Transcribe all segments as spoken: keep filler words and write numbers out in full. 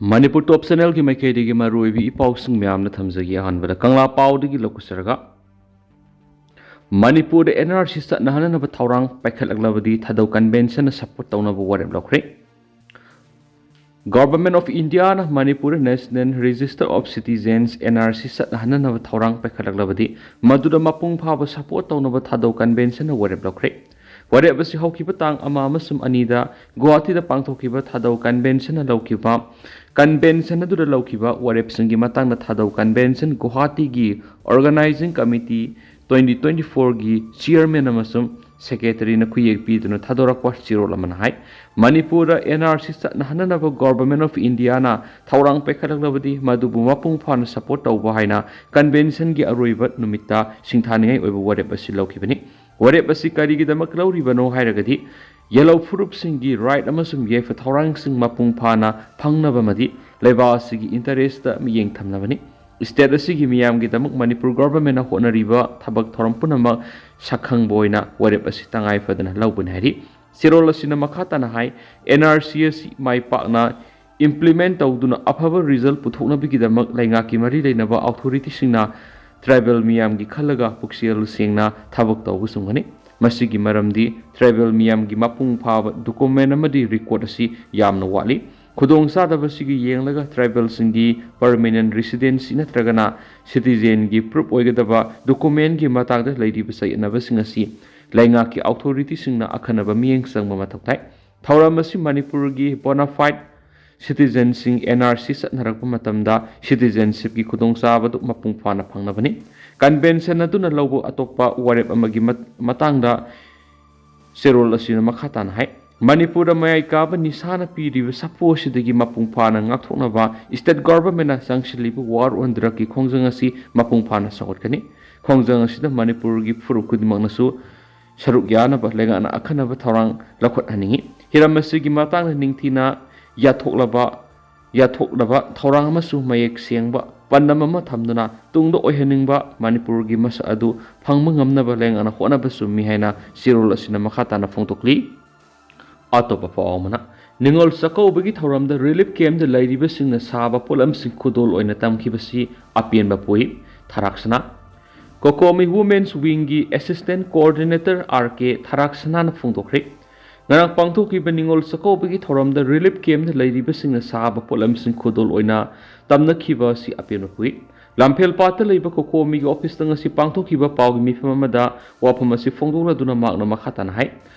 ꯃꯅꯤꯄꯨꯔ ꯇꯣꯞ ꯆꯦꯅꯦꯜꯒꯤ ꯃꯥꯏꯀꯩꯗꯒꯤ ꯃꯔꯨꯑꯣꯏꯕ ꯏ ꯄꯥꯎꯁꯤꯡ ꯃꯌꯥꯝꯅ ꯊꯝꯖꯒꯦ꯫ ꯑꯍꯥꯟꯕꯗ ꯀꯪꯂꯥ ꯄꯥꯎꯗꯒꯤ ꯂꯧꯈꯠꯆꯔꯒ, ꯃꯅꯤꯄꯨꯔꯗ ꯑꯦꯟ ꯑꯥꯔ ꯁꯤ ꯆꯠꯅꯍꯟꯅꯅꯕ ꯊꯧꯔꯥꯡ ꯄꯥꯏꯈꯠꯂꯛꯂꯕꯗꯤ ꯊꯥꯗꯧ ꯀꯟꯚꯦꯟꯁꯟꯅ ꯁꯄꯣꯔꯠ ꯇꯧꯅꯕ ꯋꯥꯔꯦꯞ ꯂꯧꯈ꯭ꯔꯦ꯫ Government of Indiaꯅ ꯃꯅꯤꯄꯨꯔꯗ National Register of Citizens, N R C, ꯆꯠꯅꯍꯟꯅꯅꯕ ꯊꯧꯔꯥꯡ ꯄꯥꯏꯈꯠꯂꯛꯂꯕꯗꯤ ꯃꯗꯨꯗ ꯃꯄꯨꯡ ꯐꯥꯕ ꯁꯄꯣꯔꯠ ꯇꯧꯅꯕ ꯊꯥꯗꯧ ꯀꯟꯚꯦꯟꯁꯟꯅ ꯋꯥꯔꯦꯞ ꯂꯧꯈ꯭ꯔꯦ꯫ ꯋꯥꯔꯦꯞ ꯑꯁꯤ ꯍꯧꯈꯤꯕ ꯇꯥꯡ ꯑꯃ ꯑꯃꯁꯨꯡ ꯑꯅꯤꯗ ꯒꯨꯋꯥꯍꯥꯇꯤꯗ ꯄꯥꯡꯊꯣꯛꯈꯤꯕ ꯊꯥꯗꯧ ꯀꯟꯚꯦꯟꯁꯟꯅ ꯂꯧꯈꯤꯕ ꯀꯟꯚꯦꯟꯁꯟ ꯑꯗꯨꯗ ꯂꯧꯈꯤꯕ ꯋꯥꯔꯦꯞꯁꯤꯡꯒꯤ ꯃꯇꯥꯡꯗ ꯊꯥꯗꯧ ꯀꯟꯚꯦꯟꯁꯟ ꯒꯨꯋꯥꯍꯥꯇꯤꯒꯤ ꯑꯣꯔꯒꯅꯥꯏꯖꯤꯡ ꯀꯃꯤꯇꯤ twenty twenty-fourꯒꯤ ꯆꯤꯌꯔꯃꯦꯟ ꯑꯃꯁꯨꯡ ꯁꯦꯀ꯭ꯔꯦꯇꯔꯤꯅ ꯈꯨꯌꯦꯛ ꯄꯤꯗꯨꯅ ꯊꯥꯗꯣꯔꯛꯄ ꯆꯦꯔꯣꯜ ꯑꯃꯅ ꯍꯥꯏ, ꯃꯅꯤꯄꯨꯔꯗ N R C ꯆꯠꯅꯍꯟꯅꯅꯕ Government of Indiaꯅ ꯊꯧꯔꯥꯡ ꯄꯥꯏꯈꯠꯂꯛꯂꯕꯗꯤ ꯃꯗꯨꯕꯨ ꯃꯄꯨꯡ ꯐꯥꯅ ꯁꯄꯣꯔꯠ ꯇꯧꯕ ꯍꯥꯏꯅ ꯀꯟꯚꯦꯟꯁꯟꯒꯤ ꯑꯔꯣꯏꯕ ꯅꯨꯃꯤꯠꯇ ꯁꯤꯡꯊꯥꯅꯤꯡꯉꯥꯏ ꯑꯣꯏꯕ ꯋꯥꯔꯦꯞ ꯑꯁꯤ ꯂꯧꯈꯤꯕꯅꯤ꯫ ꯋꯥꯔꯦꯞ ꯑꯁꯤ ꯀꯔꯤꯒꯤꯗꯃꯛ ꯂꯧꯔꯤꯕꯅꯣ ꯍꯥꯏꯔꯒꯗꯤ, ꯌꯦꯜꯍꯧ ꯐꯨꯔꯨꯞꯁꯤꯡꯒꯤ ꯔꯥꯏꯠ ꯑꯃꯁꯨꯡ ꯌꯥꯏꯐ ꯊꯧꯔꯥꯡꯁꯤꯡ ꯃꯄꯨꯡ ꯐꯥꯅ ꯐꯪꯅꯕ ꯑꯃꯗꯤ ꯂꯩꯕꯥꯛ ꯑꯁꯤꯒꯤ ꯏꯟꯇꯔꯦꯁꯇ ꯃꯤꯠꯌꯦꯡ ꯊꯝꯅꯕꯅꯤ꯫ ꯁ꯭ꯇꯦꯠ ꯑꯁꯤꯒꯤ ꯃꯤꯌꯥꯝꯒꯤꯗꯃꯛ ꯃꯅꯤꯄꯨꯔ ꯒꯣꯚꯔꯟꯃꯦꯟꯠꯅ ꯍꯣꯠꯅꯔꯤꯕ ꯊꯕꯛ ꯊꯧꯔꯝ ꯄꯨꯝꯅꯃꯛ ꯁꯛꯈꯪꯕ ꯑꯣꯏꯅ ꯋꯥꯔꯦꯞ ꯑꯁꯤ ꯇꯉꯥꯏ ꯐꯗꯅ ꯂꯧꯕꯅꯤ ꯍꯥꯏꯔꯤ꯫ ꯆꯦꯔꯣꯜ ꯑꯁꯤꯅ ꯃꯈꯥ ꯇꯥꯅ ꯍꯥꯏ, N R C ꯑꯁꯤ ꯃꯥꯏ ꯄꯥꯛꯅ ꯏꯝꯄ꯭ꯂꯤꯃꯦꯟꯠ ꯇꯧꯗꯨꯅ ꯑꯐꯕ ꯔꯤꯖꯜꯠ ꯄꯨꯊꯣꯛꯅꯕꯒꯤꯗꯃꯛ ꯂꯩꯉꯥꯛꯀꯤ ꯃꯔꯤ ꯂꯩꯅꯕ ꯑꯣꯊꯣꯔꯤꯇꯤꯁꯤꯡꯅ ꯇ꯭ꯔꯥꯏꯕꯦꯜ ꯃꯤꯌꯥꯝꯒꯤ ꯈꯜꯂꯒ ꯄꯨꯛꯆꯦꯜ ꯁꯦꯡꯅ ꯊꯕꯛ ꯇꯧꯕ ꯆꯨꯝꯒꯅꯤ꯫ ꯃꯁꯤꯒꯤ ꯃꯔꯝꯗꯤ ꯇ꯭ꯔꯥꯏꯕꯦꯜ ꯃꯤꯌꯥꯝꯒꯤ ꯃꯄꯨꯡ ꯐꯥꯕ ꯗꯣꯀꯨꯃꯦꯟꯠ ꯑꯃꯗꯤ ꯔꯦꯀꯣꯔꯗ ꯑꯁꯤ ꯌꯥꯝꯅ ꯋꯥꯠꯂꯤ꯫ ꯈꯨꯗꯣꯡꯆꯥꯗꯕꯁꯤꯒꯤ ꯌꯦꯡꯂꯒ ꯇ꯭ꯔꯥꯏꯕꯦꯜꯁꯤꯡꯒꯤ ꯄꯔꯃꯦꯅꯦꯟꯠ ꯔꯤꯁꯤꯗꯦꯟꯁꯤ ꯅꯠꯇ꯭ꯔꯒꯅ ꯁꯤꯇꯤꯖꯦꯟꯒꯤ ꯄ꯭ꯔꯨꯐ ꯑꯣꯏꯒꯗꯕ ꯗꯣꯀꯨꯃꯦꯟꯠꯀꯤ ꯃꯇꯥꯡꯗ ꯂꯩꯔꯤꯕ ꯆꯌꯦꯠꯅꯕꯁꯤꯡ ꯑꯁꯤ ꯂꯩꯉꯥꯛꯀꯤ ꯑꯣꯊꯣꯔꯤꯇꯤꯁꯤꯡꯅ ꯑꯈꯟꯅꯕ ꯃꯤꯠꯌꯦꯡ ꯆꯪꯕ ꯃꯊꯧ ꯇꯥꯏ꯫ ꯊꯧꯔꯝ ꯑꯁꯤ ꯃꯅꯤꯄꯨꯔꯒꯤ ꯕꯣꯅꯥꯐꯥꯏꯗ ꯁꯤꯇꯤꯖꯦꯟꯁꯤꯡ N R C ꯆꯠꯅꯔꯛꯄ ꯃꯇꯝꯗ ꯁꯤꯇꯤꯖꯦꯟꯁꯤꯞꯀꯤ ꯈꯨꯗꯣꯡꯆꯥꯕꯗꯨ ꯃꯄꯨꯡ ꯐꯥꯅ ꯐꯪꯅꯕꯅꯤ꯫ ꯀꯟꯚꯦꯟꯁꯟ ꯑꯗꯨꯅ ꯂꯧꯕ ꯑꯇꯣꯞꯄ ꯋꯥꯔꯦꯞ ꯑꯃꯒꯤ ꯃꯠ-, ꯃꯇꯥꯡꯗ ꯆꯦꯔꯣꯜ ꯑꯁꯤꯅ ꯃꯈꯥ ꯇꯥꯅ ꯍꯥꯏ, ꯃꯅꯤꯄꯨꯔꯗ ꯃꯌꯥꯏ ꯀꯥꯕ ꯅꯤꯁꯥꯅ ꯄꯤꯔꯤꯕ ꯁꯥꯐꯨ ꯑꯁꯤꯗꯒꯤ ꯃꯄꯨꯡ ꯐꯥꯅ ꯉꯥꯛꯊꯣꯛꯅꯕ ꯁ꯭ꯇꯦꯠ ꯒꯣꯚꯔꯟꯃꯦꯟꯠꯅ ꯆꯪꯁꯤꯜꯂꯤꯕ War on Drugsꯀꯤ ꯈꯣꯡꯖꯪ ꯑꯁꯤ ꯃꯄꯨꯡ ꯐꯥꯅ ꯆꯥꯎꯈꯠꯀꯅꯤ꯫ ꯈꯣꯡꯖꯪ ꯑꯁꯤꯗ ꯃꯅꯤꯄꯨꯔꯒꯤ ꯐꯨꯔꯨꯞ ꯈꯨꯗꯤꯡꯃꯛꯅꯁꯨ ꯁꯔꯨꯛ ꯌꯥꯅꯕ ꯂꯩꯉꯥꯛꯅ ꯑꯈꯟꯅꯕ ꯊꯧꯔꯥꯡ ꯂꯧꯈꯠꯍꯟꯅꯤꯡꯏ꯫ ꯍꯤꯔꯝ ꯑꯁꯤꯒꯤ ꯃꯇꯥꯡꯗ ꯅꯤꯡꯊꯤꯅ ꯌꯥꯊꯣꯛꯂꯕ, ꯌꯥꯊꯣꯛꯂꯕ ꯊꯧꯔꯥꯡ ꯑꯃꯁꯨꯡ ꯃꯌꯦꯛ ꯁꯦꯡꯕ ꯄꯥꯟꯗꯝ ꯑꯃ ꯊꯝꯗꯨꯅ ꯇꯨꯡꯗ ꯑꯣꯏꯍꯟꯅꯤꯡꯕ ꯃꯅꯤꯄꯨꯔꯒꯤ ꯃꯁꯛ ꯑꯗꯨ ꯐꯪꯕ ꯉꯝꯅꯕ ꯂꯩꯉꯥꯛꯅ ꯍꯣꯠꯅꯕ ꯆꯨꯝꯃꯤ ꯍꯥꯏꯅ ꯆꯦꯔꯣꯜ ꯑꯁꯤꯅ ꯃꯈꯥ ꯇꯥꯅ ꯐꯣꯡꯗꯣꯛꯂꯤ꯫ ꯑꯇꯣꯞꯄ ꯄꯥꯎ ꯑꯃꯅ, ꯅꯤꯉꯣꯜ ꯆꯥꯛꯀꯧꯕꯒꯤ ꯊꯧꯔꯝꯗ ꯔꯤꯂꯤꯐ ꯀꯦꯝꯞꯇ ꯂꯩꯔꯤꯕꯁꯤꯡꯅ ꯁꯥꯕ ꯄꯣꯠꯂꯝꯁꯤꯡ ꯈꯨꯗꯣꯜ ꯑꯣꯏꯅ ꯇꯝꯈꯤꯕꯁꯤ ꯑꯄꯦꯟꯕ ꯄꯣꯛꯏ꯫ ꯊꯔꯥꯛꯁꯅꯥ꯫ ꯀꯣꯀꯣꯃꯤ ꯋꯨꯃꯦꯟꯁ ꯋꯤꯡꯒꯤ ꯑꯦꯁꯤꯁꯇꯦꯟꯠ ꯀꯣꯑꯣꯔꯗꯤꯅꯦꯇꯔ ꯑꯥꯔ ꯀꯦ ꯊꯔꯥꯛꯁꯅꯥꯅ ꯐꯣꯡꯗꯣꯛꯈ꯭ꯔꯦ꯫ ꯉꯔꯥꯡ ꯄꯥꯡꯊꯣꯛꯈꯤꯕ ꯅꯤꯉꯣꯜ ꯆꯥꯛꯀꯧꯕꯒꯤ ꯊꯧꯔꯝꯗ ꯔꯤꯂꯤꯐ ꯀꯦꯝꯞꯇ ꯂꯩꯔꯤꯕꯁꯤꯡꯅ ꯁꯥꯕ ꯄꯣꯠꯂꯝꯁꯤꯡ ꯈꯨꯗꯣꯜ ꯑꯣꯏꯅ ꯇꯝꯅꯈꯤꯕ ꯑꯁꯤ ꯑꯄꯦꯟꯕ ꯄꯣꯛꯏ꯫ ꯂꯝꯐꯦꯜ ꯄꯥꯠꯇ ꯂꯩꯕ ꯀꯣꯀꯣꯃꯤꯒꯤ ꯑꯣꯐꯤꯁꯇ ꯉꯁꯤ ꯄꯥꯡꯊꯣꯛꯈꯤꯕ ꯄꯥꯎꯒꯤ ꯃꯤꯐꯝ ꯑꯃꯗ ꯋꯥꯐꯝ ꯑꯁꯤ ꯐꯣꯡꯗꯣꯛꯂꯗꯨꯅ ꯃꯍꯥꯛꯅ ꯃꯈꯥ ꯇꯥꯅ ꯍꯥꯏ,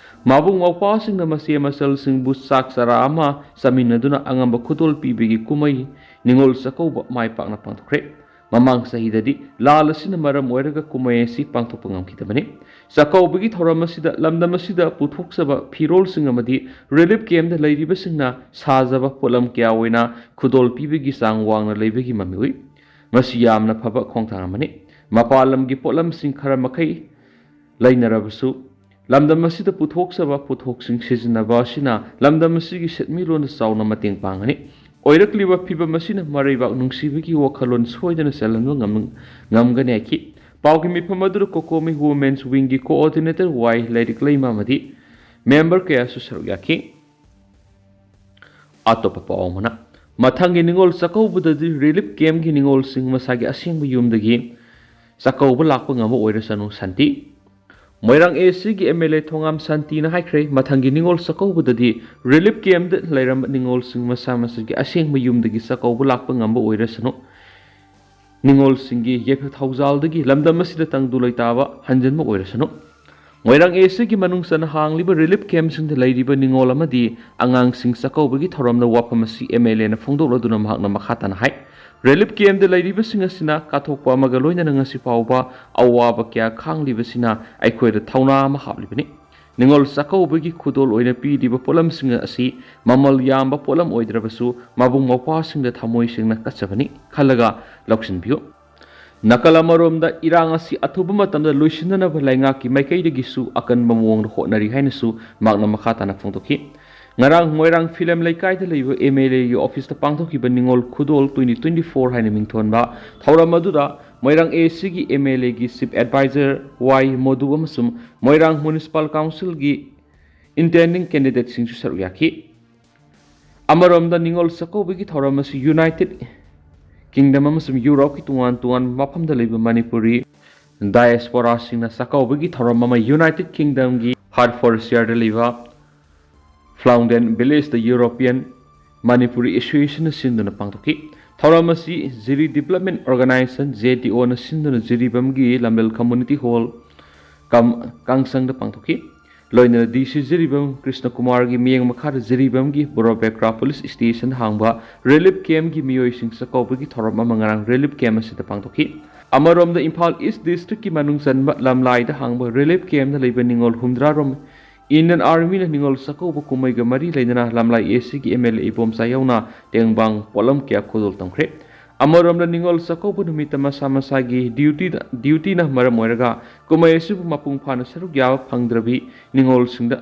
ꯃꯕꯨꯡ ꯃꯧꯄ꯭ꯋꯥꯁꯤꯡꯅ ꯃꯆꯦ ꯃꯆꯜꯁꯤꯡꯕꯨ ꯆꯥꯛ ꯆꯔꯥ ꯑꯃ ꯆꯥꯃꯤꯟꯅꯗꯨꯅ ꯑꯉꯝꯕ ꯈꯨꯗꯣꯜ ꯄꯤꯕꯒꯤ ꯀꯨꯝꯍꯩ ꯅꯤꯉꯣꯜ ꯆꯥꯛꯀꯧꯕ ꯃꯥꯏ ꯄꯥꯛꯅ ꯄꯥꯡꯊꯣꯛꯈ꯭ꯔꯦ꯫ ꯃꯃꯥꯡ ꯆꯍꯤꯗꯗꯤ ꯂꯥꯜ ꯑꯁꯤꯅ ꯃꯔꯝ ꯑꯣꯏꯔꯒ ꯀꯨꯝꯍꯩ ꯑꯁꯤ ꯄꯥꯡꯊꯣꯛꯄ ꯉꯝꯈꯤꯗꯕꯅꯤ꯫ ꯆꯥꯛꯀꯧꯕꯒꯤ ꯊꯧꯔꯝ ꯑꯁꯤꯗ ꯂꯝꯗꯝ ꯑꯁꯤꯗ ꯄꯨꯊꯣꯛꯆꯕ ꯐꯤꯔꯣꯜꯁꯤꯡ ꯑꯃꯗꯤ ꯔꯤꯂꯤꯐ ꯀꯦꯝꯞꯇ ꯂꯩꯔꯤꯕꯁꯤꯡꯅ ꯁꯥꯖꯕ ꯄꯣꯠꯂꯝ ꯀꯌꯥ ꯑꯣꯏꯅ ꯈꯨꯗꯣꯜ ꯄꯤꯕꯒꯤ ꯆꯥꯡ ꯋꯥꯡꯅ ꯂꯩꯕꯒꯤ ꯃꯃꯤ ꯎꯏ꯫ ꯃꯁꯤ ꯌꯥꯝꯅ ꯐꯕ ꯈꯣꯡꯊꯥꯡ ꯑꯃꯅꯤ꯫ ꯃꯄꯥꯟ ꯂꯝꯒꯤ ꯄꯣꯠꯂꯝꯁꯤꯡ ꯈꯔ ꯃꯈꯩ ꯂꯩꯅꯔꯕꯁꯨ, ꯂꯝꯗꯝ ꯑꯁꯤꯗ ꯄꯨꯊꯣꯛꯆꯕ ꯄꯣꯠꯊꯣꯛꯁꯤꯡ ꯁꯤꯖꯤꯟꯅꯕ ꯑꯁꯤꯅ ꯂꯝꯗꯝ ꯑꯁꯤꯒꯤ ꯁꯦꯟꯃꯤꯠꯂꯣꯟꯗ ꯆꯥꯎꯅ ꯃꯇꯦꯡ ꯄꯥꯡꯒꯅꯤ꯫ ꯑꯣꯏꯔꯛꯂꯤꯕ ꯐꯤꯚꯝ ꯑꯁꯤꯅ ꯃꯔꯩꯕꯥꯛ ꯅꯨꯡꯁꯤꯕꯒꯤ ꯋꯥꯈꯜꯂꯣꯟ ꯁꯣꯏꯗꯅ ꯆꯜꯍꯟꯕ ꯉꯝ-, ꯉꯝꯒꯅꯤ ꯍꯥꯏꯈꯤ꯫ ꯄꯥꯎꯒꯤ ꯃꯤꯐꯝ ꯑꯗꯨꯗ ꯀꯣꯀꯣꯃꯤ ꯋꯨꯃꯦꯟꯁ ꯋꯤꯡꯒꯤ ꯀꯣꯑꯣꯔꯗꯤꯅꯦꯇꯔ ꯋꯥꯏ ꯂꯥꯏꯔꯤꯛ ꯂꯩꯃ ꯑꯃꯗꯤ ꯃꯦꯝꯕꯔ ꯀꯌꯥꯁꯨ ꯁꯔꯨꯛ ꯌꯥꯈꯤ꯫ ꯑꯇꯣꯞꯄ ꯄꯥꯎ ꯑꯃꯅ, ꯃꯊꯪꯒꯤ ꯅꯤꯉꯣꯜ ꯆꯥꯛꯀꯧꯕꯗꯗꯤ ꯔꯤꯂꯤꯐ ꯀꯦꯝꯞꯀꯤ ꯅꯤꯉꯣꯜꯁꯤꯡ ꯃꯁꯥꯒꯤ ꯑꯁꯦꯡꯕ ꯌꯨꯝꯗꯒꯤ ꯆꯥꯛꯀꯧꯕ ꯂꯥꯛꯄ ꯉꯝꯕ ꯑꯣꯏꯔꯁꯅꯨ꯫ ꯁꯥꯟꯇꯤ꯫ ꯃꯣꯏꯔꯥꯡ ꯑꯦ ꯁꯤꯒꯤ ꯑꯦꯝ ꯑꯦꯜ ꯑꯦ ꯊꯣꯉꯥꯝ ꯁꯥꯟꯇꯤꯅ ꯍꯥꯏꯈ꯭ꯔꯦ, ꯃꯊꯪꯒꯤ ꯅꯤꯉꯣꯜ ꯆꯥꯛꯀꯧꯕꯗꯗꯤ ꯔꯤꯂꯤꯐ ꯀꯦꯝꯞꯇ ꯂꯩꯔꯝꯕ ꯅꯤꯉꯣꯜꯁꯤꯡ ꯃꯁꯥ ꯃꯁꯥꯒꯤ ꯑꯁꯦꯡꯕ ꯌꯨꯝꯗꯒꯤ ꯆꯥꯛꯀꯧꯕ ꯂꯥꯛꯄ ꯉꯝꯕ ꯑꯣꯏꯔꯁꯅꯨ꯫ ꯅꯤꯉꯣꯜꯁꯤꯡꯒꯤ ꯌꯥꯏꯐ ꯊꯧꯖꯥꯜꯗꯒꯤ ꯂꯝꯗꯝ ꯑꯁꯤꯗ ꯇꯪꯗꯨ ꯂꯩꯇꯥꯕ ꯍꯟꯖꯤꯟꯕ ꯑꯣꯏꯔꯁꯅꯨ꯫ ꯃꯣꯏꯔꯥꯡ ꯑꯦ ꯁꯤꯒꯤ ꯃꯅꯨꯡ ꯆꯟꯅ ꯍꯥꯡꯂꯤꯕ ꯔꯤꯂꯤꯐ ꯀꯦꯝꯞꯁꯤꯡꯗ ꯂꯩꯔꯤꯕ ꯅꯤꯉꯣꯜ ꯑꯃꯗꯤ ꯑꯉꯥꯡꯁꯤꯡ ꯆꯥꯛꯀꯧꯕꯒꯤ ꯊꯧꯔꯝꯗ ꯋꯥꯐꯝ ꯑꯁꯤ ꯑꯦꯝ ꯑꯦꯜ ꯑꯦꯅ ꯐꯣꯡꯗꯣꯛꯂꯗꯨꯅ ꯃꯍꯥꯛꯅ ꯃꯈꯥ ꯇꯥꯅ ꯍꯥꯏ, ꯔꯤꯂꯤꯐ ꯀꯦꯝꯞꯇ ꯂꯩꯔꯤꯕꯁꯤꯡ ꯑꯁꯤꯅ ꯀꯠꯊꯣꯛꯄ ꯑꯃꯒ ꯂꯣꯏꯅꯅ ꯉꯁꯤ ꯐꯥꯎꯕ ꯑꯋꯥꯕ ꯀꯌꯥ ꯈꯥꯡꯂꯤꯕꯁꯤꯅ ꯑꯩꯈꯣꯏꯗ ꯊꯧꯅꯥ ꯑꯃ ꯍꯥꯞꯂꯤꯕꯅꯤ꯫ ꯅꯤꯉꯣꯜ ꯆꯥꯛꯀꯧꯕꯒꯤ ꯈꯨꯗꯣꯜ ꯑꯣꯏꯅ ꯄꯤꯔꯤꯕ ꯄꯣꯠꯂꯝꯁꯤꯡ ꯑꯁꯤ ꯃꯃꯜ ꯌꯥꯝꯕ ꯄꯣꯠꯂꯝ ꯑꯣꯏꯗ꯭ꯔꯕꯁꯨ ꯃꯕꯨꯡ ꯃꯧꯄ꯭ꯋꯥꯁꯤꯡꯗ ꯊꯃꯣꯏ ꯁꯦꯡꯅ ꯀꯠꯆꯕꯅꯤ ꯈꯜꯂꯒ ꯂꯧꯁꯤꯟꯕꯤꯌꯨ꯫ ꯅꯥꯀꯜ ꯑꯃꯔꯣꯝꯗ ꯏꯔꯥꯡ ꯑꯁꯤ ꯑꯊꯨꯕ ꯃꯇꯝꯗ ꯂꯣꯏꯁꯤꯟꯅꯅꯕ ꯂꯩꯉꯥꯛꯀꯤ ꯃꯥꯏꯀꯩꯗꯒꯤꯁꯨ ꯑꯀꯟꯕ ꯃꯑꯣꯡꯗ ꯍꯣꯠꯅꯔꯤ ꯍꯥꯏꯅꯁꯨ ꯃꯍꯥꯛꯅ ꯃꯈꯥ ꯇꯥꯅ ꯐꯣꯡꯗꯣꯛꯈꯤ꯫ ꯉꯔꯥꯡ ꯃꯣꯏꯔꯥꯡ ꯐꯤꯂꯝ ꯂꯩꯀꯥꯏꯗ ꯂꯩꯕ ꯑꯦꯝ ꯑꯦꯜ ꯑꯦꯒꯤ ꯑꯣꯐꯤꯁꯇ ꯄꯥꯡꯊꯣꯛꯈꯤꯕ ꯅꯤꯉꯣꯜ ꯈꯨꯗꯣꯜ ꯇ꯭ꯋꯦꯟꯇꯤ ꯇ꯭ꯋꯦꯟꯇꯤ ꯐꯣꯔ ꯍꯥꯏꯅ ꯃꯤꯡꯊꯣꯟꯕ ꯊꯧꯔꯝ ꯑꯗꯨꯗ ꯃꯣꯏꯔꯥꯡ ꯑꯦ ꯁꯤꯒꯤ ꯑꯦꯝ ꯑꯦꯜ ꯑꯦꯒꯤ ꯆꯤꯐ ꯑꯦꯗꯚꯥꯏꯖꯔ ꯋꯥꯏ ꯃꯣꯗꯨ ꯑꯃꯁꯨꯡ ꯃꯣꯏꯔꯥꯡ ꯃ꯭ꯌꯨꯅꯤꯁꯤꯄꯥꯜ ꯀꯥꯎꯟꯁꯤꯜꯒꯤ intending candidatesꯁꯤꯡꯁꯨ ꯁꯔꯨꯛ ꯌꯥꯈꯤ꯫ ꯑꯃꯔꯣꯝꯗ ꯅꯤꯉꯣꯜ ꯆꯥꯛꯀꯧꯕꯒꯤ ꯊꯧꯔꯝ ꯑꯁꯤ United Kingdom ꯑꯃꯁꯨꯡ ꯌꯨꯔꯣꯞꯀꯤ ꯇꯣꯉꯥꯟ ꯇꯣꯉꯥꯟꯕ ꯃꯐꯝꯗ ꯂꯩꯕ ꯃꯅꯤꯄꯨꯔꯤ diasporaꯁꯤꯡꯅ ꯆꯥꯛꯀꯧꯕꯒꯤ ꯊꯧꯔꯝ ꯑꯃ United Kingdomꯒꯤ Hertfordshireꯗ ꯂꯩꯕ Floundon Villageꯇ European Manipuri Associationꯅ ꯁꯤꯟꯗꯨꯅ ꯄꯥꯡꯊꯣꯛꯈꯤ꯫ ꯊꯧꯔꯝ ꯑꯁꯤ ꯖꯤꯔꯤ Development Organisation, JDOꯅ ꯁꯤꯟꯗꯨꯅ ꯖꯤꯔꯤꯕꯥꯝꯒꯤ ꯂꯝꯕꯦꯜ Community Hall ꯀꯝ ꯀꯥꯡꯁꯪꯗ ꯄꯥꯡꯊꯣꯛꯈꯤ꯫ ꯂꯣꯏꯅꯅ DC ꯖꯤꯔꯤꯕꯥꯝ ꯀ꯭ꯔꯤꯁꯅ ꯀꯨꯃꯥꯔꯒꯤ ꯃꯤꯠꯌꯦꯡ ꯃꯈꯥꯗ ꯖꯤꯔꯤꯕꯥꯝꯒꯤ ꯕꯣꯔꯣꯕꯦꯀ꯭ꯔꯥ Police Stationꯗ ꯍꯥꯡꯕ relief campꯀꯤ ꯃꯤꯑꯣꯏꯁꯤꯡ ꯆꯥꯛꯀꯧꯕꯒꯤ ꯊꯧꯔꯝ ꯑꯃ ꯉꯔꯥꯡ relief camp ꯑꯁꯤꯗ ꯄꯥꯡꯊꯣꯛꯈꯤ꯫ ꯑꯃꯔꯣꯝꯗ ꯏꯝꯐꯥꯜ East Districtꯀꯤ ꯃꯅꯨꯡ ꯆꯟꯕ ꯂꯝꯂꯥꯏꯗ ꯍꯥꯡꯕ relief campꯇ ꯂꯩꯕ ꯅꯤꯉꯣꯜ ꯍꯨꯝꯗ꯭ꯔꯥ ꯔꯣꯝ Indian Armyꯅ ꯅꯤꯉꯣꯜ ꯆꯥꯛꯀꯧꯕ ꯀꯨꯝꯃꯩꯒ ꯃꯔꯤ ꯂꯩꯅꯅ ꯂꯝꯂꯥꯏ ACꯒꯤ MLA ꯏꯕꯣꯝꯆꯥ ꯌꯥꯎꯅ ꯇꯦꯡꯕꯥꯡ ꯄꯣꯠꯂꯝ ꯀꯌꯥ ꯈꯨꯗꯣꯜ ꯇꯝꯈ꯭ꯔꯦ꯫ ꯑꯃꯔꯣꯝꯗ ꯅꯤꯉꯣꯜ ꯆꯥꯛꯀꯧꯕ ꯅꯨꯃꯤꯠꯇ ꯃꯁꯥ ꯃꯁꯥꯒꯤ dutyꯗ, dutyꯅ ꯃꯔꯝ ꯑꯣꯏꯔꯒ ꯀꯨꯝꯃꯩ ꯑꯁꯤꯕꯨ ꯃꯄꯨꯡ ꯐꯥꯅ ꯁꯔꯨꯛ ꯌꯥꯕ ꯐꯪꯗ꯭ꯔꯕꯤ ꯅꯤꯉꯣꯜꯁꯤꯡꯗ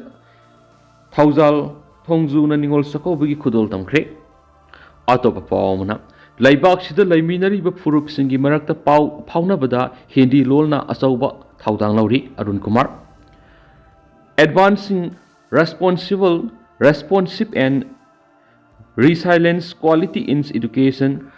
ꯊꯧꯖꯥꯜ ꯊꯣꯡꯖꯨꯅ ꯅꯤꯉꯣꯜ ꯆꯥꯛꯀꯧꯕꯒꯤ ꯈꯨꯗꯣꯜ ꯇꯝꯈ꯭ꯔꯦ꯫ ꯑꯇꯣꯞꯄ ꯄꯥꯎ ꯑꯃꯅ, ꯂꯩꯕꯥꯛꯁꯤꯗ ꯂꯩꯃꯤꯟꯅꯔꯤꯕ ꯐꯨꯔꯨꯞꯁꯤꯡꯒꯤ ꯃꯔꯛꯇ ꯄꯥꯎ ꯐꯥꯎꯅꯕꯗ ꯍꯤꯟꯗꯤ ꯂꯣꯜꯅ ꯑꯆꯧꯕ ꯊꯧꯗꯥꯡ ꯂꯧꯔꯤ꯫ Arun Kumar. Advancing Responsible, Responsive and Resilience Quality in Education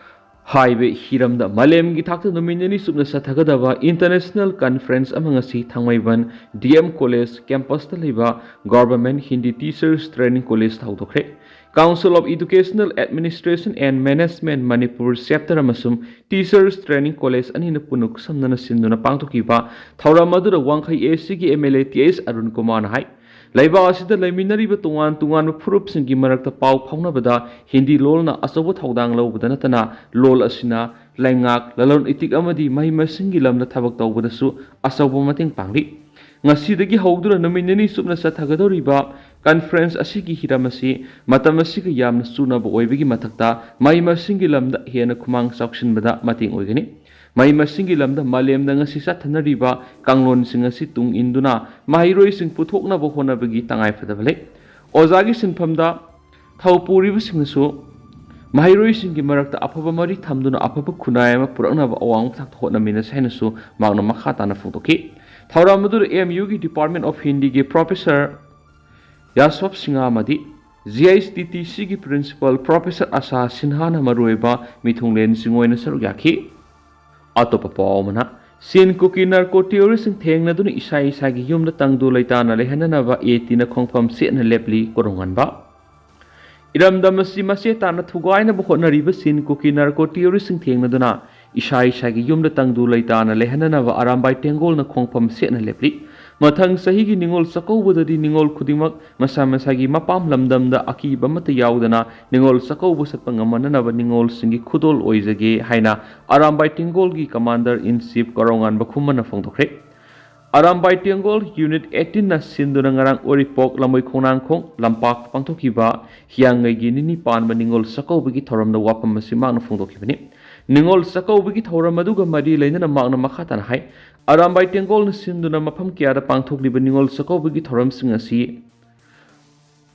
ꯍꯥꯏꯕ ꯍꯤꯔꯝꯗ ꯃꯥꯂꯦꯝꯒꯤ ꯊꯥꯛꯇ ꯅꯨꯃꯤꯠ ꯅꯤꯅꯤ ꯆꯨꯞꯅ ꯆꯠꯊꯒꯗꯕ international conference ꯑꯃ ꯉꯁꯤ ꯊꯥꯡꯃꯩꯕꯟ DM College campusꯇ ꯂꯩꯕ Government Hindi Teachers Training Collegeꯇ ꯍꯧꯗꯣꯛꯈ꯭ꯔꯦ꯫ Council of Educational Administration and Management Manipur chapter ꯑꯃꯁꯨꯡ Teachers Training College ꯑꯅꯤꯅ ꯄꯨꯟꯅ ꯈꯨꯠꯁꯝꯅꯅ ꯁꯤꯟꯗꯨꯅ ꯄꯥꯡꯊꯣꯛꯈꯤꯕ ꯊꯧꯔꯝ ꯑꯗꯨꯗ ꯋꯥꯡꯈꯩ ACꯒꯤ MLA Th ꯑꯔꯨꯟ ꯀꯨꯃꯥꯔꯅ ꯍꯥꯏ, ꯂꯩꯕꯥꯛ ꯑꯁꯤꯗ ꯂꯩꯃꯤꯟꯅꯔꯤꯕ ꯇꯣꯉꯥꯟ ꯇꯣꯉꯥꯟꯕ ꯐꯨꯔꯨꯞꯁꯤꯡꯒꯤ ꯃꯔꯛꯇ ꯄꯥꯎ ꯐꯥꯎꯅꯕꯗ ꯍꯤꯟꯗꯤ ꯂꯣꯜꯅ ꯑꯆꯧꯕ ꯊꯧꯗꯥꯡ ꯂꯧꯕꯗ ꯅꯠꯇꯅ ꯂꯣꯜ ꯑꯁꯤꯅ ꯂꯩꯉꯥꯛ, ꯂꯂꯣꯟ ꯏꯇꯤꯛ ꯑꯃꯗꯤ ꯃꯍꯩ ꯃꯁꯤꯡꯒꯤ ꯂꯝꯗ ꯊꯕꯛ ꯇꯧꯕꯗꯁꯨ ꯑꯆꯧꯕ ꯃꯇꯦꯡ ꯄꯥꯡꯂꯤ꯫ ꯉꯁꯤꯗꯒꯤ ꯍꯧꯗꯨꯅ ꯅꯨꯃꯤꯠ ꯅꯤꯅꯤ ꯆꯨꯞꯅ ꯆꯠꯊꯒꯗꯧꯔꯤꯕ conference ꯑꯁꯤꯒꯤ ꯍꯤꯔꯝ ꯑꯁꯤ ꯃꯇꯝ ꯑꯁꯤꯒ ꯌꯥꯝꯅ ꯆꯨꯅꯕ ꯑꯣꯏꯕꯒꯤ ꯃꯊꯛꯇ ꯃꯍꯩ ꯃꯁꯤꯡꯒꯤ ꯂꯝꯗ ꯍꯦꯟꯅ ꯈꯨꯃꯥꯡ ꯆꯥꯎꯁꯤꯟꯕꯗ ꯃꯇꯦꯡ ꯑꯣꯏꯒꯅꯤ꯫ ꯃꯍꯩ ꯃꯁꯤꯡꯒꯤ ꯂꯝꯗ ꯃꯥꯂꯦꯝꯗ ꯉꯁꯤ ꯆꯠꯊꯅꯔꯤꯕ ꯀꯥꯡꯂꯣꯟꯁꯤꯡ ꯑꯁꯤ ꯇꯨꯡ ꯏꯟꯗꯨꯅ ꯃꯍꯩꯔꯣꯏꯁꯤꯡ ꯄꯨꯊꯣꯛꯅꯕ ꯍꯣꯠꯅꯕꯒꯤ ꯇꯉꯥꯏꯐꯗꯕ ꯂꯩ꯫ ꯑꯣꯖꯥꯒꯤ ꯁꯤꯟꯐꯝꯗ ꯊꯧ ꯄꯨꯔꯤꯕꯁꯤꯡꯅꯁꯨ ꯃꯍꯩꯔꯣꯏꯁꯤꯡꯒꯤ ꯃꯔꯛꯇ ꯑꯐꯕ ꯃꯔꯤ ꯊꯝꯗꯨꯅ ꯑꯐꯕ ꯈꯨꯟꯅꯥꯏ ꯑꯃ ꯄꯨꯔꯛꯅꯕ ꯑꯋꯥꯡꯕ ꯊꯥꯛꯇ ꯍꯣꯠꯅꯃꯤꯟꯅꯁꯤ ꯍꯥꯏꯅꯁꯨ ꯃꯍꯥꯛꯅ ꯃꯈꯥ ꯇꯥꯅ ꯐꯣꯡꯗꯣꯛꯈꯤ꯫ ꯊꯧꯔꯝ ꯑꯗꯨꯗ MUꯒꯤ Department of Hindiꯒꯤ Professor ꯌꯥꯁꯣꯞ ꯁꯤꯡꯍ ꯑꯃꯗꯤ ꯖꯤ ꯑꯩꯆ ꯇꯤ ꯇꯤ ꯁꯤꯒꯤ ꯄ꯭ꯔꯤꯟꯁꯤꯄꯥꯜ ꯄ꯭ꯔꯣꯐꯦꯁꯔ ꯑꯁꯥ ꯁꯤꯟꯍꯥꯅ ꯃꯔꯨꯑꯣꯏꯕ ꯃꯤꯊꯨꯡꯂꯦꯟꯁꯤꯡ ꯑꯣꯏꯅ ꯁꯔꯨꯛ ꯌꯥꯈꯤ꯫ ꯑꯇꯣꯞꯄ ꯄꯥꯎ ꯑꯃꯅ, ꯁꯤꯟ ꯀꯨꯀꯤ ꯅꯥꯔꯀꯣ ꯇꯤꯑꯣꯔꯤꯁꯁꯤꯡ ꯊꯦꯡꯅꯗꯨꯅ ꯏꯁꯥ ꯏꯁꯥꯒꯤ ꯌꯨꯝꯗ ꯇꯪꯗꯨ ꯂꯩꯇꯥꯅ ꯂꯩꯍꯟꯅꯅꯕ ꯑꯦ ꯇꯤꯅ ꯈꯣꯡꯐꯝ ꯆꯦꯠꯅ ꯂꯦꯞꯂꯤ꯫ ꯀꯣꯔꯧꯉꯥꯟꯕ꯫ ꯏꯔꯝꯗꯝ ꯑꯁꯤ ꯃꯆꯦ ꯇꯥꯅ ꯊꯨꯒꯥꯏꯅꯕ ꯍꯣꯠꯅꯔꯤꯕ ꯁꯤꯟ ꯀꯨꯀꯤ ꯅꯥꯔꯀꯣ ꯇꯤꯑꯣꯔꯤꯁꯁꯤꯡ ꯊꯦꯡꯅꯗꯨꯅ ꯏꯁꯥ ꯏꯁꯥꯒꯤ ꯌꯨꯝꯗ ꯇꯪꯗꯨ ꯂꯩꯇꯥꯅ ꯂꯩꯍꯟꯅꯅꯕ ꯑꯔꯥꯝꯕꯥꯏ ꯇꯦꯡꯒꯣꯜꯅ ꯈꯣꯡꯐꯝ ꯆꯦꯠꯅ ꯂꯦꯞꯂꯤ꯫ ꯃꯊꯪ ꯆꯍꯤꯒꯤ ꯅꯤꯉꯣꯜ ꯆꯥꯛꯀꯧꯕꯗꯗꯤ ꯅꯤꯉꯣꯜ ꯈꯨꯗꯤꯡꯃꯛ ꯃꯁꯥ ꯃꯁꯥꯒꯤ ꯃꯄꯥꯝ ꯂꯝꯗꯝꯗ ꯑꯀꯤꯕ ꯑꯃꯠꯇ ꯌꯥꯎꯗꯅ ꯅꯤꯉꯣꯜ ꯆꯥꯛꯀꯧꯕ ꯆꯠꯄ ꯉꯝꯍꯟꯅꯅꯕ ꯅꯤꯉꯣꯜꯁꯤꯡꯒꯤ ꯈꯨꯗꯣꯜ ꯑꯣꯏꯖꯒꯦ ꯍꯥꯏꯅ ꯑꯔꯥꯝꯕꯥꯏ ꯇꯦꯡꯒꯣꯜꯒꯤ ꯀꯃꯥꯟꯗꯔ ꯏꯟ ꯆꯤꯐ ꯀꯣꯔꯧꯉꯥꯟꯕ ꯈꯨꯃꯟꯅ ꯐꯣꯡꯗꯣꯛꯈ꯭ꯔꯦ꯫ ꯑꯔꯥꯝꯕꯥꯏ ꯇꯦꯡꯒꯣꯜ ꯌꯨꯅꯤꯠ ꯑꯩꯠꯇꯤꯟꯅ ꯁꯤꯟꯗꯨꯅ ꯉꯔꯥꯡ ꯎꯔꯤꯄꯣꯛ ꯂꯝꯕꯣꯏ ꯈꯣꯡꯅꯥꯡꯈꯣꯡ ꯂꯝꯄꯥꯛꯇ ꯄꯥꯡꯊꯣꯛꯈꯤꯕ ꯍꯤꯌꯥꯡꯒꯩꯒꯤ ꯅꯤꯅꯤ ꯄꯥꯟꯕ ꯅꯤꯉꯣꯜ ꯆꯥꯛꯀꯧꯕꯒꯤ ꯊꯧꯔꯝꯗ ꯋꯥꯐꯝ ꯑꯁꯤ ꯃꯍꯥꯛꯅ ꯐꯣꯡꯗꯣꯛꯈꯤꯕꯅꯤ꯫ ꯅꯤꯉꯣꯜ ꯆꯥꯛꯀꯧꯕꯒꯤ ꯊꯧꯔꯝ ꯑꯗꯨꯒ ꯃꯔꯤ ꯂꯩꯅꯅ ꯃꯍꯥꯛꯅ ꯃꯈꯥ ꯇꯥꯅ ꯍꯥꯏ, ꯑꯔꯥꯝꯕꯥꯏ ꯇꯦꯡꯒꯣꯜꯅ ꯁꯤꯟꯗꯨꯅ ꯃꯐꯝ ꯀꯌꯥꯗ ꯄꯥꯡꯊꯣꯛꯂꯤꯕ ꯅꯤꯉꯣꯜ ꯆꯥꯛꯀꯧꯕꯒꯤ ꯊꯧꯔꯝꯁꯤꯡ ꯑꯁꯤ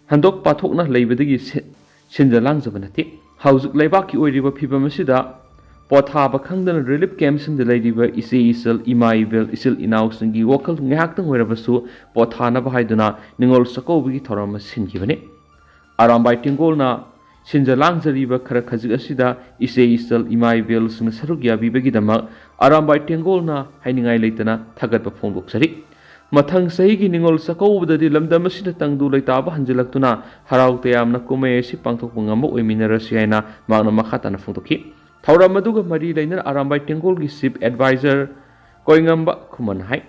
ꯍꯟꯗꯣꯛ ꯄꯥꯊꯣꯛꯅ ꯂꯩꯕꯗꯒꯤ ꯁꯤ-, ꯁꯤꯟꯖ ꯂꯥꯡꯖꯕ ꯅꯠꯇꯦ꯫ ꯍꯧꯖꯤꯛ ꯂꯩꯕꯥꯛꯀꯤ ꯑꯣꯏꯔꯤꯕ ꯐꯤꯕꯝ ꯑꯁꯤꯗ ꯄꯣꯊꯥꯕ ꯈꯪꯗꯅ ꯔꯤꯂꯤꯐ ꯀꯦꯝꯞꯁꯤꯡꯗ ꯂꯩꯔꯤꯕ ꯏꯆꯦ ꯏꯆꯜ, ꯏꯃꯥ ꯏꯕꯦꯜ, ꯏꯆꯤꯜ ꯏꯅꯥꯎꯁꯤꯡꯒꯤ ꯋꯥꯈꯜ ꯉꯥꯏꯍꯥꯛꯇꯪ ꯑꯣꯏꯔꯕꯁꯨ ꯄꯣꯊꯥꯅꯕ ꯍꯥꯏꯗꯨꯅ ꯅꯤꯉꯣꯜ ꯆꯥꯛꯀꯧꯕꯒꯤ ꯊꯧꯔꯝ ꯑꯃ ꯁꯤꯟꯈꯤꯕꯅꯤ꯫ ꯑꯔꯥꯝꯕꯥꯏ ꯇꯦꯡꯒꯣꯜꯅ ꯁꯤꯟꯖ ꯂꯥꯡꯖꯔꯤꯕ ꯈꯔ ꯈꯖꯤꯛ ꯑꯁꯤꯗ ꯏꯆꯦ ꯏꯆꯜ, ꯏꯃꯥ ꯏꯕꯦꯜꯁꯤꯡꯅ ꯁꯔꯨꯛ ꯌꯥꯕꯤꯕꯒꯤꯗꯃꯛ ꯑꯔꯥꯝꯕꯥꯏ ꯇꯦꯡꯒꯣꯜꯅ ꯍꯥꯏꯅꯤꯡꯉꯥꯏ ꯂꯩꯇꯅ ꯊꯥꯒꯠꯄ ꯐꯣꯡꯗꯣꯛꯆꯔꯤ꯫ ꯃꯊꯪ ꯆꯍꯤꯒꯤ ꯅꯤꯉꯣꯜ ꯆꯥꯛꯀꯧꯕꯗꯗꯤ ꯂꯝꯗꯝ ꯑꯁꯤꯗ ꯇꯪꯗꯨ ꯂꯩꯇꯥꯕ ꯍꯟꯖꯤꯜꯂꯛꯇꯨꯅ ꯍꯔꯥꯎ ꯇꯌꯥꯝꯅ ꯀꯨꯝꯍꯩ ꯑꯁꯤ ꯄꯥꯡꯊꯣꯛꯄ ꯉꯝꯕ ꯑꯣꯏꯃꯤꯟꯅꯔꯁꯤ ꯍꯥꯏꯅ ꯃꯍꯥꯛꯅ ꯃꯈꯥ ꯇꯥꯅ ꯐꯣꯡꯗꯣꯛꯈꯤ꯫ ꯊꯧꯔꯝ ꯑꯗꯨꯒ ꯃꯔꯤ ꯂꯩꯅꯅ ꯑꯔꯥꯝꯕꯥꯏ ꯇꯦꯡꯒꯣꯜꯒꯤ ꯆꯤꯐ ꯑꯦꯗꯚꯥꯏꯖꯔ ꯀꯣꯏꯉꯝꯕ ꯈꯨꯃꯟ ꯍꯥꯏ,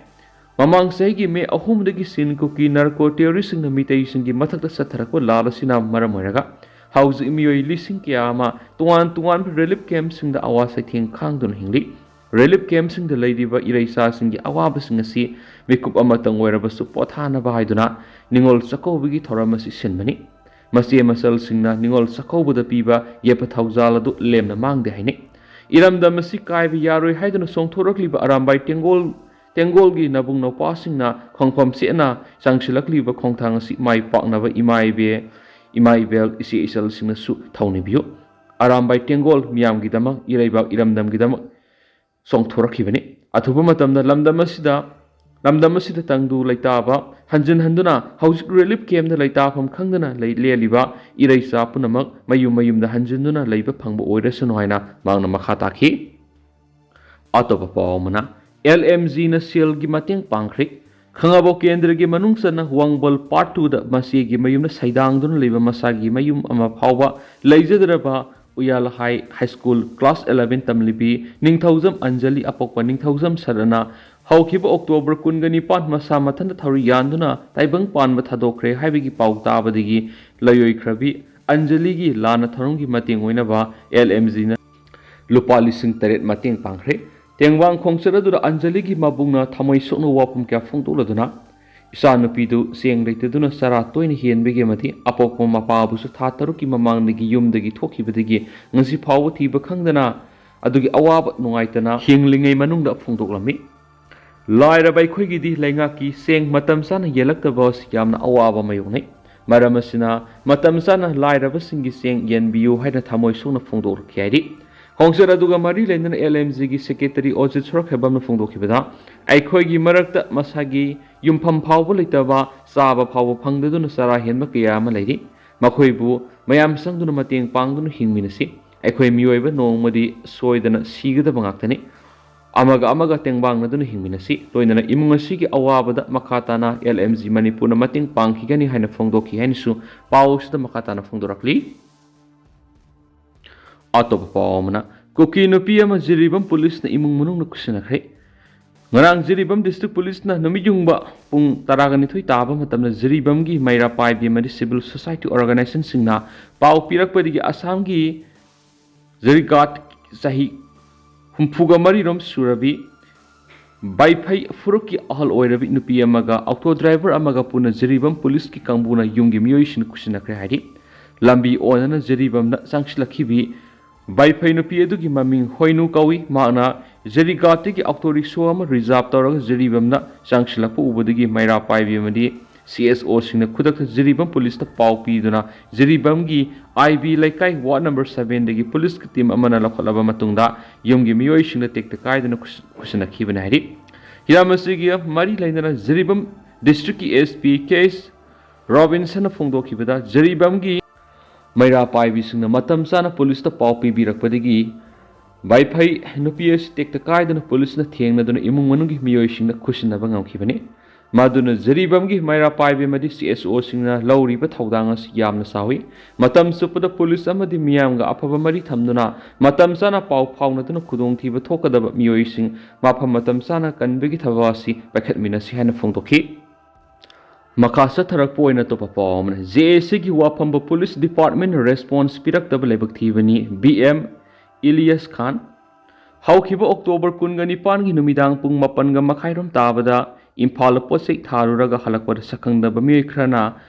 ꯃꯃꯥꯡ ꯆꯍꯤꯒꯤ ꯃꯦ ꯑꯍꯨꯝꯗꯒꯤ ꯁꯤꯟ ꯀꯨꯀꯤ ꯅꯥꯔꯀꯣ ꯇꯦꯔꯣꯔꯤꯁꯁꯤꯡꯅ ꯃꯤꯇꯩꯁꯤꯡꯒꯤ ꯃꯊꯛꯇ ꯆꯠꯊꯔꯛꯄ ꯂꯥꯜ ꯑꯁꯤꯅ ꯃꯔꯝ ꯑꯣꯏꯔꯒ ꯍꯧꯖꯤꯛ ꯃꯤꯑꯣꯏ ꯂꯤꯁꯤꯡ ꯀꯌꯥ ꯑꯃ ꯇꯣꯉꯥꯟ ꯇꯣꯉꯥꯟꯕ ꯔꯤꯂꯤꯐ ꯀꯦꯝꯞꯁꯤꯡꯗ ꯑꯋꯥ ꯆꯩꯊꯦꯡ ꯈꯥꯡꯗꯨꯅ ꯍꯤꯡꯂꯤ꯫ ꯔꯤꯂꯤꯐ ꯀꯦꯝꯞꯁꯤꯡꯗ ꯂꯩꯔꯤꯕ ꯏꯔꯩꯆꯥꯁꯤꯡꯒꯤ ꯑꯋꯥꯕꯁꯤꯡ ꯑꯁꯤ ꯃꯤꯀꯨꯞ ꯑꯃꯇꯪ ꯑꯣꯏꯔꯕꯁꯨ ꯄꯣꯊꯥꯅꯕ ꯍꯥꯏꯗꯨꯅ ꯅꯤꯉꯣꯜ ꯆꯥꯛꯀꯧꯕꯒꯤ ꯊꯧꯔꯝ ꯑꯁꯤ ꯁꯤꯟꯕꯅꯤ꯫ ꯃꯆꯦ ꯃꯆꯜꯁꯤꯡꯅ ꯅꯤꯉꯣꯜ ꯆꯥꯛꯀꯧꯕꯗ ꯄꯤꯕ ꯌꯦꯞꯄ ꯊꯧꯖꯥꯜ ꯑꯗꯨ ꯂꯦꯝꯅ ꯃꯥꯡꯗꯦ ꯍꯥꯏꯅꯩ꯫ ꯏꯔꯝꯗꯝ ꯑꯁꯤ ꯀꯥꯏꯕ ꯌꯥꯔꯣꯏ ꯍꯥꯏꯗꯨꯅ ꯆꯣꯡꯊꯣꯔꯛꯂꯤꯕ ꯑꯔꯥꯝꯕꯥꯏ ꯇꯦꯡꯒꯣꯜ, ꯇꯦꯡꯒꯣꯜꯒꯤ ꯅꯕꯨꯡ ꯅꯧꯄꯥꯁꯤꯡꯅ ꯈꯣꯡꯐꯝ ꯆꯦꯠꯅ ꯆꯪꯁꯤꯜꯂꯛꯂꯤꯕ ꯈꯣꯡꯊꯥꯡ ꯑꯁꯤ ꯃꯥꯏ ꯄꯥꯛꯅꯕ ꯏꯃꯥ ꯏꯕꯦ, ꯏꯃꯥ ꯏꯕꯦꯜ, ꯏꯆꯦ ꯏꯆꯜꯁꯤꯡꯅꯁꯨ ꯊꯧꯅꯤꯕꯤꯌꯨ꯫ ꯑꯔꯥꯝꯕꯥꯏ ꯇꯦꯡꯒꯣꯜ ꯃꯤꯌꯥꯝꯒꯤꯗꯃꯛ, ꯏꯔꯩꯕꯥꯛ ꯏꯔꯝꯗꯝꯒꯤꯗꯃꯛ ꯆꯣꯡꯊꯣꯔꯛꯈꯤꯕꯅꯤ꯫ ꯑꯊꯨꯕ ꯃꯇꯝꯗ ꯂꯝꯗꯝ ꯑꯁꯤꯗ ꯂꯝꯗꯝ ꯑꯁꯤꯗ ꯇꯪꯗꯨ ꯂꯩꯇꯥꯕ ꯍꯟꯖꯤꯟ ꯍꯟꯗꯨꯅ ꯍꯧꯖꯤꯛ ꯔꯤꯂꯤꯐ ꯀꯦꯝꯞꯇ ꯂꯩꯇꯥꯐꯝ ꯈꯪꯗꯅ ꯂꯩ ꯂꯦꯜꯂꯤꯕ ꯏꯔꯩꯆꯥ ꯄꯨꯝꯅꯃꯛ ꯃꯌꯨꯝ ꯃꯌꯨꯝꯗ ꯍꯟꯖꯤꯟꯗꯨꯅ ꯂꯩꯕ ꯐꯪꯕ ꯑꯣꯏꯔꯁꯅꯨ ꯍꯥꯏꯅ ꯃꯍꯥꯛꯅ ꯃꯈꯥ ꯇꯥꯈꯤ꯫ ꯑꯇꯣꯞꯄ ꯄꯥꯎ ꯑꯃꯅ, ꯑꯦꯜ ꯑꯦꯝ ꯖꯤꯅ ꯁꯦꯜꯒꯤ ꯃꯇꯦꯡ ꯄꯥꯡꯈ꯭ꯔꯦ꯫ ꯈꯥꯉꯕꯣꯛ ꯀꯦꯟꯗ꯭ꯔꯒꯤ ꯃꯅꯨꯡ ꯆꯟꯅ ꯋꯥꯡꯕꯜ ꯄꯥꯔꯠ ꯇꯨꯗ ꯃꯆꯦꯒꯤ ꯃꯌꯨꯝꯗ ꯁꯩꯗꯥꯡꯗꯨꯅ ꯂꯩꯕ ꯃꯁꯥꯒꯤ ꯃꯌꯨꯝ ꯑꯃ ꯐꯥꯎꯕ ꯂꯩꯖꯗ꯭ꯔꯕ ꯎꯌꯥꯜ ꯍꯥꯏ ꯍꯥꯏ ꯁ꯭ꯀꯨꯜ ꯀ꯭ꯂꯥꯁ ꯑꯦꯂꯦꯚꯦꯟ ꯇꯝꯂꯤꯕꯤ ꯅꯤꯡꯊꯧꯖꯝ ꯑꯟꯖꯂꯤ ꯑꯄꯣꯛꯄ ꯅꯤꯡꯊꯧꯖꯝ ꯁꯔꯅ ꯍꯧꯈꯤꯕ ꯑꯣꯛꯇꯣꯕꯔ ꯀꯨꯟꯒ ꯅꯤꯄꯥꯟ ꯃꯁꯥ ꯃꯊꯟꯇ ꯊꯧꯔꯤ ꯌꯥꯟꯗꯨꯅ ꯇꯥꯏꯕꯪ ꯄꯥꯟꯕ ꯊꯥꯗꯣꯛꯈ꯭ꯔꯦ ꯍꯥꯏꯕꯒꯤ ꯄꯥꯎ ꯇꯥꯕꯗꯒꯤ ꯂꯩꯑꯣꯏꯈ꯭ꯔꯕꯤ ꯑꯟꯖꯂꯤꯒꯤ ꯂꯥꯟꯅ ꯊꯧꯔꯝꯒꯤ ꯃꯇꯦꯡ ꯑꯣꯏꯅꯕ ꯑꯦꯜ ꯑꯦꯝ ꯖꯤꯅ ꯂꯨꯄꯥ ꯂꯤꯁꯤꯡ ꯇꯔꯦꯠ ꯃꯇꯦꯡ ꯄꯥꯡꯈ꯭ꯔꯦ꯫ ꯇꯦꯡꯕꯥꯡ ꯈꯣꯡꯆꯠ ꯑꯗꯨꯗ ꯑꯟꯖꯂꯤꯒꯤ ꯃꯕꯨꯡꯅ ꯊꯃꯣꯏ ꯁꯣꯛꯅ ꯋꯥꯐꯝ ꯀꯌꯥ ꯐꯣꯡꯗꯣꯛꯂꯗꯨꯅ, ꯏꯆꯥꯅꯨꯄꯤꯗꯨ ꯆꯦꯡ ꯂꯩꯇꯗꯨꯅ ꯆꯔꯥ ꯇꯣꯏꯅ ꯍꯦꯟꯕꯒꯤ ꯑꯃꯗꯤ ꯑꯄꯣꯛꯄ ꯃꯄꯥꯕꯨꯁꯨ ꯊꯥ ꯇꯔꯨꯛꯀꯤ ꯃꯃꯥꯡꯗꯒꯤ ꯌꯨꯝꯗꯒꯤ ꯊꯣꯛꯈꯤꯕꯗꯒꯤ ꯉꯁꯤ ꯐꯥꯎꯕ ꯊꯤꯕ ꯈꯪꯗꯅ ꯑꯗꯨꯒꯤ ꯑꯋꯥꯕ ꯅꯨꯡꯉꯥꯏꯇꯅ ꯍꯤꯡꯂꯤꯉꯩ ꯃꯅꯨꯡꯗ ꯐꯣꯡꯗꯣꯛꯂꯝꯃꯤ꯫ ꯂꯥꯏꯔꯕ ꯑꯩꯈꯣꯏꯒꯤꯗꯤ ꯂꯩꯉꯥꯛꯀꯤ ꯆꯦꯡ ꯃꯇꯝ ꯆꯥꯅ ꯌꯦꯜꯂꯛꯇꯕ ꯑꯁꯤ ꯌꯥꯝꯅ ꯑꯋꯥꯕ ꯃꯥꯌꯣꯛꯅꯩ꯫ ꯃꯔꯝ ꯑꯁꯤꯅ ꯃꯇꯝ ꯆꯥꯅ ꯂꯥꯏꯔꯕꯁꯤꯡꯒꯤ ꯆꯦꯡ ꯌꯦꯟꯕꯤꯌꯨ ꯍꯥꯏꯅ ꯊꯃꯣꯏ ꯁꯣꯛꯅ ꯐꯣꯡꯗꯣꯛꯂꯛꯈꯤ ꯍꯥꯏꯔꯤ꯫ ꯈꯣꯡꯆꯠ ꯑꯗꯨꯒ ꯃꯔꯤ ꯂꯩꯅꯅ ꯑꯦꯜ ꯑꯦꯝ ꯖꯤꯒꯤ ꯁꯦꯀ꯭ꯔꯦꯇꯔꯤ ꯑꯣꯖꯤꯠ ꯁꯣꯔꯣꯛꯈꯦꯕꯝꯅ ꯐꯣꯡꯗꯣꯛꯈꯤꯕꯗ, ꯑꯩꯈꯣꯏꯒꯤ ꯃꯔꯛꯇ ꯃꯁꯥꯒꯤ ꯌꯨꯝꯐꯝ ꯐꯥꯎꯕ ꯂꯩꯇꯕ, ꯆꯥꯕ ꯐꯥꯎꯕ ꯐꯪꯗꯗꯨꯅ ꯆꯔꯥ ꯍꯦꯟꯕ ꯀꯌꯥ ꯑꯃ ꯂꯩꯔꯤ꯫ ꯃꯈꯣꯏꯕꯨ ꯃꯌꯥꯝ ꯆꯪꯗꯨꯅ ꯃꯇꯦꯡ ꯄꯥꯡꯗꯨꯅ ꯍꯤꯡꯃꯤꯟꯅꯁꯤ꯫ ꯑꯩꯈꯣꯏ ꯃꯤꯑꯣꯏꯕ ꯅꯣꯡꯃꯗꯤ ꯁꯣꯏꯗꯅ ꯁꯤꯒꯗꯕ ꯉꯥꯛꯇꯅꯤ꯫ ꯑꯃꯒ ꯑꯃꯒ ꯇꯦꯡꯕꯥꯡꯅꯗꯨꯅ ꯍꯤꯡꯃꯤꯟꯅꯁꯤ꯫ ꯂꯣꯏꯅꯅ ꯏꯃꯨꯡ ꯑꯁꯤꯒꯤ ꯑꯋꯥꯕꯗ ꯃꯈꯥ ꯇꯥꯅ ꯑꯦꯜ ꯑꯦꯝ ꯖꯤ ꯃꯅꯤꯄꯨꯔꯅ ꯃꯇꯦꯡ ꯄꯥꯡꯈꯤꯒꯅꯤ ꯍꯥꯏꯅ ꯐꯣꯡꯗꯣꯛꯈꯤ ꯍꯥꯏꯅꯁꯨ ꯄꯥꯎ ꯑꯁꯤꯗ ꯃꯈꯥ ꯇꯥꯅ ꯐꯣꯡꯗꯣꯔꯛꯂꯤ꯫ ꯑꯇꯣꯞꯄ ꯄꯥꯎ ꯑꯃꯅ, ꯀꯨꯀꯤ ꯅꯨꯄꯤ ꯑꯃ ꯖꯤꯔꯤꯕꯥꯝ ꯄꯨꯂꯤꯁꯅ ꯏꯃꯨꯡ ꯃꯅꯨꯡꯅ ꯈꯨꯠꯁꯤꯟꯅꯈ꯭ꯔꯦ꯫ ꯉꯔꯥꯡ ꯖꯤꯔꯤꯕꯥꯝ ꯗꯤꯁꯇ꯭ꯔꯤꯛ ꯄꯨꯂꯤꯁꯅ ꯅꯨꯃꯤꯠ ꯌꯨꯡꯕ ꯄꯨꯡ ꯇꯔꯥꯒ ꯅꯤꯊꯣꯏ ꯇꯥꯕ ꯃꯇꯝꯗ ꯖꯤꯔꯤꯕꯥꯝꯒꯤ ꯃꯩꯔꯥ ꯄꯥꯏꯕꯤ ꯑꯃꯗꯤ ꯁꯤꯚꯤꯜ ꯁꯣꯁꯥꯏꯇꯤ ꯑꯣꯔꯒꯅꯥꯏꯖꯦꯁꯟꯁꯤꯡꯅ ꯄꯥꯎ ꯄꯤꯔꯛꯄꯗꯒꯤ ꯑꯁꯥꯝꯒꯤ ꯖꯤꯔꯤꯒꯥꯠ ꯆꯍꯤ ꯍꯨꯝꯐꯨꯒ ꯃꯔꯤꯔꯣꯝ ꯁꯨꯔꯕꯤ ꯕꯥꯏꯐꯩ ꯐꯨꯔꯨꯞꯀꯤ ꯑꯍꯜ ꯑꯣꯏꯔꯕꯤ ꯅꯨꯄꯤ ꯑꯃꯒ ꯑꯣꯇꯣ ꯗ꯭ꯔꯥꯏꯚꯔ ꯑꯃꯒ ꯄꯨꯟꯅ ꯖꯤꯔꯤꯕꯥꯝ ꯄꯨꯂꯤꯁꯀꯤ ꯀꯥꯡꯕꯨꯅ ꯌꯨꯝꯒꯤ ꯃꯤꯑꯣꯏꯁꯤꯡꯅ ꯈꯨꯠꯁꯤꯟꯅꯈ꯭ꯔꯦ ꯍꯥꯏꯔꯤ꯫ ꯂꯝꯕꯤ ꯑꯣꯟꯅꯅ ꯖꯤꯔꯤꯕꯥꯝꯗ ꯆꯪꯁꯤꯜꯂꯛꯈꯤꯕꯤ ꯕꯥꯏꯐꯩ ꯅꯨꯄꯤ ꯑꯗꯨꯒꯤ ꯃꯃꯤꯡ ꯍꯣꯏꯅꯨ ꯀꯧꯏ꯫ ꯃꯍꯥꯛꯅ ꯖꯤꯔꯤꯒꯥꯠꯇꯒꯤ ꯑꯣꯇꯣ ꯔꯤꯛꯁꯣ ꯑꯃ ꯔꯤꯖꯥꯔꯚ ꯇꯧꯔꯒ ꯖꯤꯔꯤꯕꯥꯝꯗ ꯆꯪꯁꯤꯜꯂꯛꯄ ꯎꯕꯗꯒꯤ ꯃꯩꯔꯥ ꯄꯥꯏꯕꯤ ꯑꯃꯗꯤ ꯁꯤ ꯑꯦꯁ ꯑꯣꯁꯤꯡꯅ ꯈꯨꯗꯛꯇ ꯖꯤꯔꯤꯕꯥꯝ ꯄꯨꯂꯤꯁꯇ ꯄꯥꯎ ꯄꯤꯗꯨꯅ ꯖꯤꯔꯤꯕꯥꯝꯒꯤ ꯑꯥꯏ ꯕꯤ ꯂꯩꯀꯥꯏ ꯋꯥꯔꯗ ꯅꯝꯕꯔ ꯁꯚꯦꯟꯗꯒꯤ ꯄꯨꯂꯤꯁꯀꯤ ꯇꯤꯝ ꯑꯃꯅ ꯂꯧꯈꯠꯂꯕ ꯃꯇꯨꯡꯗ ꯌꯨꯝꯒꯤ ꯃꯤꯑꯣꯏꯁꯤꯡꯅ ꯇꯦꯛꯇ ꯀꯥꯏꯗꯅ ꯈꯨꯠꯁ-, ꯈꯨꯠꯁꯤꯟꯅꯈꯤꯕꯅꯤ ꯍꯥꯏꯔꯤ꯫ ꯍꯤꯔꯝ ꯑꯁꯤꯒꯤ ꯃꯔꯤ ꯂꯩꯅꯅ ꯖꯤꯔꯤꯕꯥꯝ ꯗꯤꯁꯇ꯭ꯔꯤꯛꯀꯤ ꯑꯦꯁ ꯄꯤ ꯀꯦ ꯑꯦꯁ ꯔꯣꯕꯤꯟꯁꯟꯅ ꯐꯣꯡꯗꯣꯛꯈꯤꯕꯗ, ꯖꯤꯔꯤꯕꯥꯝꯒꯤ ꯃꯩꯔꯥ ꯄꯥꯏꯕꯤꯁꯤꯡꯅ ꯃꯇꯝ ꯆꯥꯅ ꯄꯨꯂꯤꯁꯇ ꯄꯥꯎ ꯄꯤꯕꯤꯔꯛꯄꯗꯒꯤ ꯕꯥꯏꯐꯩ ꯅꯨꯄꯤ ꯑꯁꯤ ꯇꯦꯛꯇ ꯀꯥꯏꯗꯨꯅ ꯄꯨꯂꯤꯁꯅ ꯊꯦꯡꯅꯗꯨꯅ ꯏꯃꯨꯡ ꯃꯅꯨꯡꯒꯤ ꯃꯤꯑꯣꯏꯁꯤꯡꯗ ꯈꯨꯠꯁꯤꯟꯅꯕ ꯉꯝꯈꯤꯕꯅꯤ꯫ ꯃꯗꯨꯅ ꯖꯤꯔꯤꯕꯥꯝꯒꯤ ꯃꯩꯔꯥ ꯄꯥꯏꯕꯤ ꯑꯃꯗꯤ ꯁꯤ ꯑꯦꯁ ꯑꯣꯁꯤꯡꯅ ꯂꯧꯔꯤꯕ ꯊꯧꯗꯥꯡ ꯑꯁꯤ ꯌꯥꯝꯅ ꯆꯥꯎꯏ꯫ ꯃꯇꯝ ꯆꯨꯞꯄꯗ ꯄꯨꯂꯤꯁ ꯑꯃꯗꯤ ꯃꯤꯌꯥꯝꯒ ꯑꯐꯕ ꯃꯔꯤ ꯊꯝꯗꯨꯅ ꯃꯇꯝ ꯆꯥꯅ ꯄꯥꯎ ꯐꯥꯎꯅꯗꯨꯅ ꯈꯨꯗꯣꯡꯊꯤꯕ ꯊꯣꯛꯀꯗꯕ ꯃꯤꯑꯣꯏꯁꯤꯡ ꯃꯐꯝ ꯃꯇꯝ ꯆꯥꯅ ꯀꯟꯕꯒꯤ ꯊꯕꯛ ꯑꯁꯤ ꯄꯥꯏꯈꯠꯃꯤꯟꯅꯁꯤ ꯍꯥꯏꯅ ꯐꯣꯡꯗꯣꯛꯈꯤ꯫ ꯃꯈꯥ ꯆꯠꯊꯔꯛꯄ ꯑꯣꯏꯅ ꯑꯇꯣꯞꯄ ꯄꯥꯎ ꯑꯃꯅ, ꯖꯦ ꯑꯦ ꯁꯤꯒꯤ ꯋꯥꯐꯝꯕ ꯄꯨꯂꯤꯁ ꯗꯤꯄꯥꯔꯠꯃꯦꯟꯅ ꯔꯦꯁꯄꯣꯟꯁ ꯄꯤꯔꯛꯇꯕ ꯂꯥꯏꯕꯛ ꯊꯤꯕꯅꯤ, ꯕꯤ ꯑꯦꯝ ꯏꯂꯤꯌꯥꯁ ꯈꯥꯟ꯫ ꯍꯧꯈꯤꯕ ꯑꯣꯛꯇꯣꯕꯔ ꯀꯨꯟꯒ ꯅꯤꯄꯥꯟꯒꯤ ꯅꯨꯃꯤꯗꯥꯡ ꯄꯨꯡ ꯃꯥꯄꯟꯒ ꯃꯈꯥꯏꯔꯣꯝ ꯇꯥꯕꯗ ꯏꯝꯐꯥꯜꯗ ꯄꯣꯠ ꯆꯩ ꯊꯥꯔꯨꯔꯒ ꯍꯜꯂꯛꯄꯗ ꯁꯛꯈꯪꯗꯕ ꯃꯤꯑꯣꯏ ꯈꯔꯅ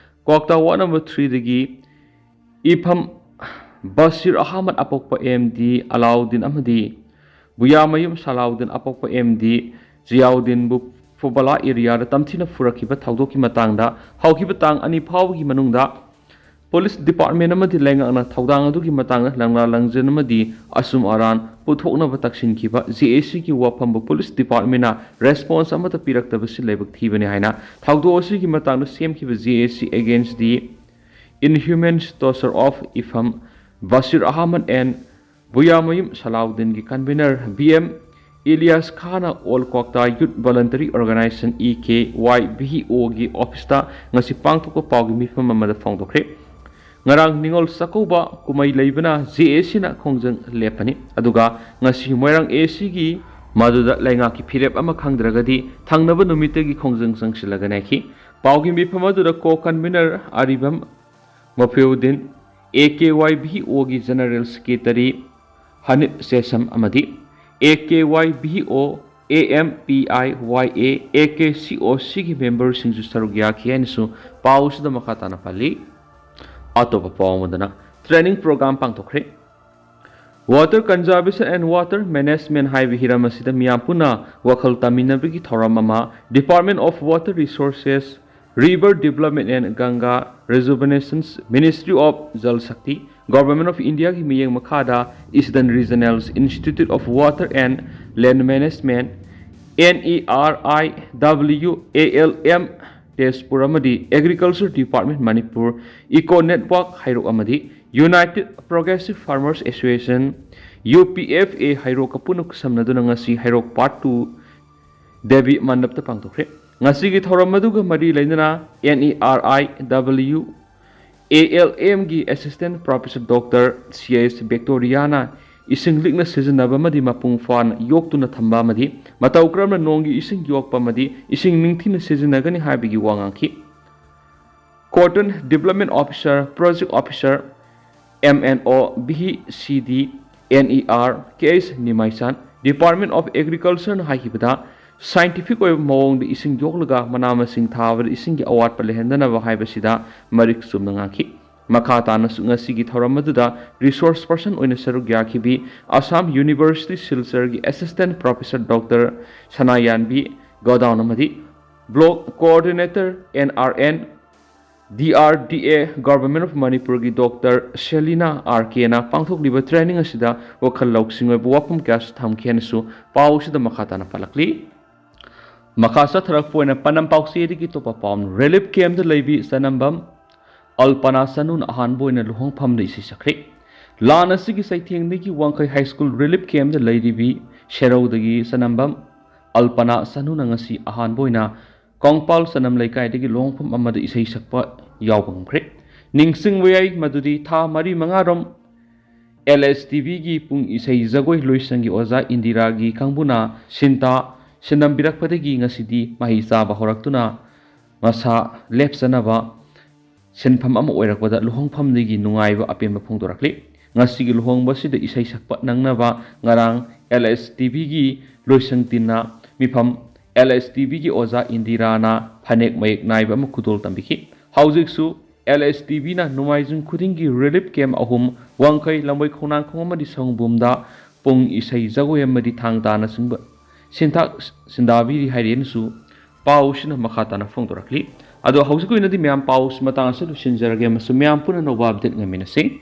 ꯀ꯭ꯋꯥꯛꯇꯥ ꯋꯥꯔꯗ ꯅꯝꯕꯔ ꯊ꯭ꯔꯤꯗꯒꯤ ꯏꯐꯝ ꯕꯁꯤꯔ ꯑꯍꯃꯗ ꯑꯄꯣꯛꯄ ꯑꯦꯝ ꯗꯤ ꯑꯂꯥꯎꯗꯤꯟ ꯑꯃꯗꯤ ꯕꯨꯌꯥꯃꯌꯨꯝ ꯁꯂꯥꯎꯗꯤꯟ ꯑꯄꯣꯛꯄ ꯑꯦꯝ ꯗꯤ ꯖꯤꯌꯥꯎꯗꯤꯟꯕꯨ ꯐꯨꯕꯂꯥ ꯑꯦꯔꯤꯌꯥꯗ ꯇꯝꯊꯤꯅ ꯐꯨꯔꯛꯈꯤꯕ ꯊꯧꯗꯣꯛꯀꯤ ꯃꯇꯥꯡꯗ ꯍꯧꯈꯤꯕ ꯇꯥꯡ ꯑꯅꯤ ꯐꯥꯎꯕꯒꯤ ꯃꯅꯨꯡꯗ ꯄꯨꯂꯤꯁ ꯗꯤꯄꯥꯔꯠꯃꯦꯟ ꯑꯃꯗꯤ ꯂꯩꯉꯥꯛꯅ ꯊꯧꯗꯥꯡ ꯑꯗꯨꯒꯤ ꯃꯇꯥꯡꯗ ꯂꯪꯂꯥ ꯂꯪꯖꯟ ꯑꯃꯗꯤ ꯑꯆꯨꯝ ꯑꯔꯥꯟ ꯄꯨꯊꯣꯛꯅꯕ ꯇꯛꯁꯤꯟꯈꯤꯕ ꯖꯦ ꯑꯦ ꯁꯤꯒꯤ ꯋꯥꯐꯝꯕ ꯄꯨꯂꯤꯁ ꯗꯤꯄꯥꯔꯠꯃꯦꯟꯅ ꯔꯦꯁꯄꯣꯟꯁ ꯑꯃꯠꯇ ꯄꯤꯔꯛꯇꯕꯁꯤ ꯂꯥꯏꯕꯛ ꯊꯤꯕꯅꯤ ꯍꯥꯏꯅ ꯊꯧꯗꯣꯛ ꯑꯁꯤꯒꯤ ꯃꯇꯥꯡꯗ ꯁꯦꯝꯈꯤꯕ J A C against the inhuman torture of Ifam Bashir Ahmad and Buyamayum ꯁꯂꯥꯎꯗꯤꯟꯒꯤ ꯀꯟꯚꯤꯅꯔ ꯕꯤ ꯑꯦꯝ ꯏꯂꯤꯌꯥꯁ ꯈꯥꯟꯅ all Kwakta youth voluntary organisation E K Y V ꯑꯣꯒꯤ ꯑꯣꯐꯤꯁꯇ ꯉꯁꯤ ꯄꯥꯡꯊꯣꯛꯄ ꯄꯥꯎꯒꯤ ꯃꯤꯐꯝ ꯑꯃꯗ ꯐꯣꯡꯗꯣꯛꯈ꯭ꯔꯦ꯫ ꯉꯔꯥꯡ ꯅꯤꯉꯣꯜ ꯆꯥꯛꯀꯧꯕ ꯀꯨꯝꯍꯩ ꯂꯩꯕꯅ ꯖꯦ ꯑꯦ ꯁꯤꯅ ꯈꯣꯡꯖꯪ ꯂꯦꯞꯄꯅꯤ, ꯑꯗꯨꯒ ꯉꯁꯤ ꯃꯣꯏꯔꯥꯡ ꯑꯦ ꯁꯤꯒꯤ ꯃꯗꯨꯗ ꯂꯩꯉꯥꯛꯀꯤ ꯐꯤꯔꯦꯞ ꯑꯃ ꯈꯪꯗ꯭ꯔꯒꯗꯤ ꯊꯪꯅꯕ ꯅꯨꯃꯤꯠꯇꯒꯤ ꯈꯣꯡꯖꯪ ꯆꯪꯁꯤꯜꯂꯒꯅꯤ ꯍꯥꯏꯈꯤ꯫ ꯄꯥꯎꯒꯤ ꯃꯤꯐꯝ ꯑꯗꯨꯗ ꯀꯣ ꯀꯟꯚꯤꯅꯔ ꯑꯔꯤꯕꯝ ꯃꯐꯤꯎꯗꯤꯟ, ꯑꯦ ꯀꯦ ꯋꯥꯏ ꯚꯤ ꯑꯣꯒꯤ ꯖꯦꯅꯔꯦꯜ ꯁꯦꯀ꯭ꯔꯦꯇꯔꯤ ꯍꯅꯤꯞ ꯁꯦꯁꯝ ꯑꯃꯗꯤ A K Y V O, A M P I Y A, A K C ꯑꯣ ꯁꯤꯒꯤ ꯃꯦꯝꯕꯔꯁꯤꯡꯁꯨ ꯁꯔꯨꯛ ꯌꯥꯈꯤ ꯍꯥꯏꯅꯁꯨ ꯄꯥꯎ ꯑꯁꯤꯗ ꯃꯈꯥ ꯇꯥꯅ ꯄꯜꯂꯤ꯫ ꯑꯇꯣꯞꯄ ꯄꯥꯎ ꯑꯃꯗꯅ, ꯇ꯭ꯔꯦꯅꯤꯡ ꯄ꯭ꯔꯣꯒ꯭ꯔꯥꯝ ꯄꯥꯡꯊꯣꯛꯈ꯭ꯔꯦ꯫ Water Conservation and Water Management ꯍꯥꯏꯕ ꯍꯤꯔꯝ ꯑꯁꯤꯗ ꯃꯤꯌꯥꯝ ꯄꯨꯟꯅ ꯋꯥꯈꯜ ꯇꯥꯃꯤꯟꯅꯕꯒꯤ ꯊꯧꯔꯝ ꯑꯃ Department of Water Resources, River Development and Ganga Rejuvenation, Ministry of Jal Shakti, Government of Indiaꯒꯤ ꯃꯤꯠꯌꯦꯡ ꯃꯈꯥꯗ Eastern Regional Institute of Water and Land Management, N E R I W A L M Tezpur ꯑꯃꯗꯤ Agriculture Department Manipur, Eco Network ꯍꯩꯔꯣꯛ ꯑꯃꯗꯤ United Progressive Farmers Association, U P F A ꯍꯩꯔꯣꯛꯀ ꯄꯨꯟꯅ ꯈꯨꯠꯁꯝꯅꯗꯨꯅ ꯉꯁꯤ ꯍꯩꯔꯣꯛ Part two Devi ꯃꯟꯗꯞꯇ ꯄꯥꯡꯊꯣꯛꯈ꯭ꯔꯦ꯫ ꯉꯁꯤꯒꯤ ꯊꯧꯔꯝ ꯑꯗꯨꯒ ꯃꯔꯤ ꯂꯩꯅꯅ N E R I W A L M ꯒꯤ Assistant Professor Doctor C S Victoriaꯅ ꯏꯁꯤꯡ ꯂꯤꯛꯅ ꯁꯤꯖꯤꯟꯅꯕ ꯑꯃꯗꯤ ꯃꯄꯨꯡ ꯐꯥꯅ ꯌꯣꯛꯇꯨꯅ ꯊꯝꯕ ꯑꯃꯗꯤ ꯃꯇꯧ ꯀꯔꯝꯅ ꯅꯣꯡꯒꯤ ꯏꯁꯤꯡ ꯌꯣꯛꯄ ꯑꯃꯗꯤ ꯏꯁꯤꯡ ꯅꯤꯡꯊꯤꯅ ꯁꯤꯖꯤꯟꯅꯒꯅꯤ ꯍꯥꯏꯕꯒꯤ ꯋꯥ ꯉꯥꯡꯈꯤ꯫ Cotton Development Officer, Project Officer, M N O, B C D, N E R, K H Nimaisan, Department of Agricultureꯅ ꯍꯥꯏꯈꯤꯕꯗ, scientific ꯑꯣꯏꯕ ꯃꯑꯣꯡꯗ ꯏꯁꯤꯡ ꯌꯣꯛꯂꯒ ꯃꯅꯥ ꯃꯁꯤꯡ ꯊꯥꯕꯗ ꯏꯁꯤꯡꯒꯤ ꯑꯋꯥꯠꯄ ꯂꯩꯍꯟꯗꯅꯕ ꯍꯥꯏꯕꯁꯤꯗ ꯃꯔꯤꯛ ꯆꯨꯝꯅ ꯉꯥꯡꯈꯤ꯫ ꯃꯈꯥ ꯇꯥꯅꯁꯨ ꯉꯁꯤꯒꯤ ꯊꯧꯔꯝ ꯑꯗꯨꯗ resource person ꯑꯣꯏꯅ ꯁꯔꯨꯛ ꯌꯥꯈꯤꯕꯤ ꯑꯁꯥꯝ ꯌꯨꯅꯤꯚꯔꯁꯤꯇꯤ ꯁꯤꯜꯆꯔꯒꯤ Assistant Professor Doctor Sanayanbi Godaun ꯑꯃꯗꯤ Block Coordinator N R N D R D A Government of ꯃꯅꯤꯄꯨꯔꯒꯤ Doctor ꯁꯦꯂꯤꯅꯥ R Kꯅ ꯄꯥꯡꯊꯣꯛꯂꯤꯕ training ꯑꯁꯤꯗ ꯋꯥꯈꯜ ꯂꯧꯁꯤꯡ ꯑꯣꯏꯕ ꯋꯥꯐꯝ ꯀꯌꯥꯁꯨ ꯊꯝꯈꯤ ꯍꯥꯏꯅꯁꯨ ꯄꯥꯎ ꯑꯁꯤꯗ ꯃꯈꯥ ꯇꯥꯅ ꯄꯜꯂꯛꯂꯤ꯫ ꯃꯈꯥ ꯆꯠꯊꯔꯛꯄ ꯑꯣꯏꯅ ꯄꯅꯝ ꯄꯥꯎꯆꯦꯗꯒꯤ ꯑꯇꯣꯞꯄ ꯄꯥꯎ, relief campꯇ ꯂꯩꯕꯤ ꯆꯅꯝꯕꯝ ꯑꯜꯄꯅꯥ ꯆꯅꯨꯅ ꯑꯍꯥꯟꯕ ꯑꯣꯏꯅ ꯂꯨꯍꯣꯡꯐꯝꯗ ꯏꯁꯩ ꯁꯛꯈ꯭ꯔꯦ꯫ ꯂꯥꯟ ꯑꯁꯤꯒꯤ ꯆꯩꯊꯦꯡꯗꯒꯤ ꯋꯥꯡꯈꯩ High School relief campꯇ ꯂꯩꯔꯤꯕꯤ ꯁꯦꯔꯧꯗꯒꯤ ꯆꯅꯝꯕꯝ ꯑꯜꯄꯅꯥ ꯆꯅꯨꯅ ꯉꯁꯤ ꯑꯍꯥꯟꯕ ꯑꯣꯏꯅ ꯀꯪꯄꯥꯜ ꯆꯅꯝ ꯂꯩꯀꯥꯏꯗꯒꯤ ꯂꯨꯍꯣꯡꯐꯝ ꯑꯃꯗ ꯏꯁꯩ ꯁꯛꯄ ꯌꯥꯎꯕ ꯉꯝꯈ꯭ꯔꯦ꯫ ꯅꯤꯡꯁꯤꯡꯕ ꯌꯥꯏ ꯃꯗꯨꯗꯤ ꯊꯥ ꯃꯔꯤ ꯃꯉꯥꯔꯣꯝ L S T Vꯒꯤ ꯄꯨꯡ ꯏꯁꯩ ꯖꯒꯣꯏ ꯂꯣꯏꯁꯪꯒꯤ ꯑꯣꯖꯥ ꯏꯟꯗꯤꯔꯥꯒꯤ ꯀꯥꯡꯕꯨꯅ ꯁꯤꯟꯇꯥ ꯁꯤꯟꯅꯝꯕꯤꯔꯛꯄꯗꯒꯤ ꯉꯁꯤꯗꯤ ꯃꯍꯩ ꯆꯥꯕ ꯍꯧꯔꯛꯇꯨꯅ ꯃꯁꯥ ꯂꯦꯞꯆꯅꯕ ꯁꯤꯟꯐꯝ ꯑꯃ ꯑꯣꯏꯔꯛꯄꯗ ꯂꯨꯍꯣꯡꯐꯝꯗꯒꯤ ꯅꯨꯡꯉꯥꯏꯕ ꯑꯄꯦꯟꯕ ꯐꯣꯡꯗꯣꯔꯛꯂꯤ꯫ ꯉꯁꯤꯒꯤ ꯂꯨꯍꯣꯡꯕꯁꯤꯗ ꯏꯁꯩ ꯁꯛꯄ ꯅꯪꯅꯕ ꯉꯔꯥꯡ L S T Vꯒꯤ ꯂꯣꯏꯁꯪ ꯇꯤꯝꯅ ꯃꯤꯐꯝ L S T Vꯒꯤ ꯑꯣꯖꯥ ꯏꯟꯗꯤꯔꯥꯅ ꯐꯅꯦꯛ ꯃꯌꯦꯛ ꯅꯥꯏꯕ ꯑꯃ ꯈꯨꯗꯣꯜ ꯇꯝꯕꯤꯈꯤ꯫ ꯍꯧꯖꯤꯛꯁꯨ L S T Vꯅ ꯅꯣꯡꯃꯥꯏꯖꯤꯡ ꯈꯨꯗꯤꯡꯒꯤ relief camp ꯑꯍꯨꯝ, ꯋꯥꯡꯈꯩ, ꯂꯝꯕꯣꯏ, ꯈꯣꯡꯅꯥꯡꯈꯣꯡ ꯑꯃꯗꯤ ꯁꯑꯣꯝꯕꯨꯡꯗ ꯄꯨꯡ ꯏꯁꯩ, ꯖꯒꯣꯏ ꯑꯃꯗꯤ ꯊꯥꯡ ꯇꯥꯅꯆꯤꯡꯕ ꯁꯤꯟꯊꯥ ꯁꯤꯟꯗꯥꯕꯤꯔꯤ ꯍꯥꯏꯔꯦꯅꯁꯨ ꯄꯥꯎꯁꯤꯅ ꯃꯈꯥ ꯇꯥꯅ ꯐꯣꯡꯗꯣꯔꯛꯂꯤ꯫ ꯑꯗꯣ ꯍꯧꯖꯤꯛꯀꯤ ꯑꯣꯏꯅꯗꯤ ꯃꯌꯥꯝ ꯄꯥꯎꯁꯤ ꯃꯇꯥꯡ ꯑꯁꯤꯗ ꯂꯣꯏꯁꯤꯟꯖꯔꯒꯦ ꯑꯃꯁꯨꯡ ꯃꯌꯥꯝ ꯄꯨꯟꯅ ꯑꯅꯧꯕ update ꯉꯥꯏꯃꯤꯟꯅꯁꯤ꯫